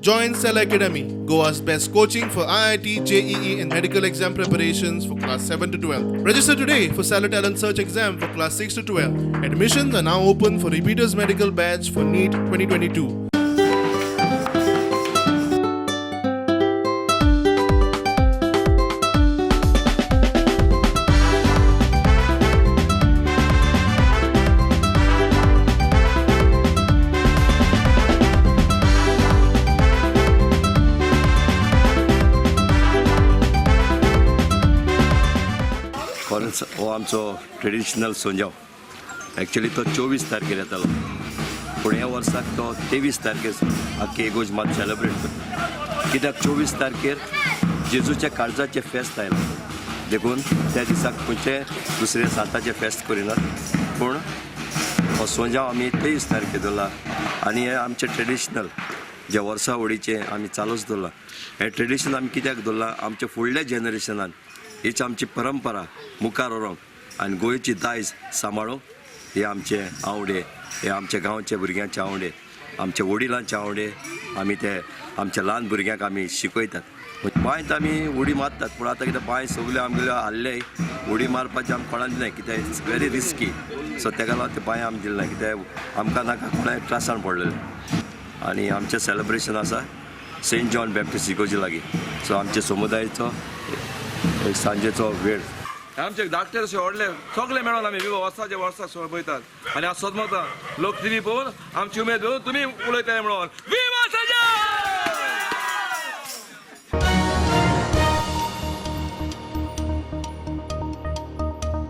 Join Cell Academy, Goa's best coaching for IIT, JEE, and medical exam preparations for class 7 to 12. Register today for Cellar Talent Search exam for class 6 to 12. Admissions are now open for repeaters medical batch for NEET 2022. खरेंच हो आमचो traditional सोंजाव. Actually तो 24 तारखेर येतालो, पूण ह्या वर्साक तो 23 तारखेर आख्खी एगोज मात सेलेब्रेट करता, कित्याक 24 तारखेर जेजूच्या काळजाचें फेस्त आयलां. देखून त्या दिसाक खंयचे दुसरे सांताचें फेस्त करिनात, पूण हो सोंजाव आमी 23 तारखेर दवरला. आनी हें आमचें ट्रेडिशनल जे वर्सा वडीचें आमी चालूच दवरलां. हें ट्रेडिशन आमी कित्याक दवरलां? आमच्या फुडल्या जनरेशनान हीच आमची परंपरा मुखार व्हरोंक आनी गोंयची दायज सांबाळूंक हे आमचे आवडे, हे आमच्या गांवच्या भुरग्यांचे आवडे, आमच्या वडिलांचे आवडे, आमी ते आमच्या ल्हान भुरग्यांक आमी शिकयतात. बांयत आमी उडी मारतात, पूण आतां कितें बांय सगल्यो आमगेल्यो हाडले, उडी मारपाचें आमकां कोणाक दिना, कित्याक it's very risky. So तेका लागून ते बांय आमी दिले ना, कित्याक आमकां नाका कोणाक त्रासान पडलेलें. आनी आमचें सेलेब्रेशन आसा सेंट जॉन बॅप्टिस्ट इगोजी लागीं. सो आमच्या समुदायाचो एक सांजेचो वेळ. आमचे धाकटे अशे व्हडले सगळे मेळोन आमी विवा वर्साचे वर्सा सोबयतात. आनी आज सोदमता लोक टिवी पळोवन आमची उमेद पळोवन तुमी उलयतले म्हणून.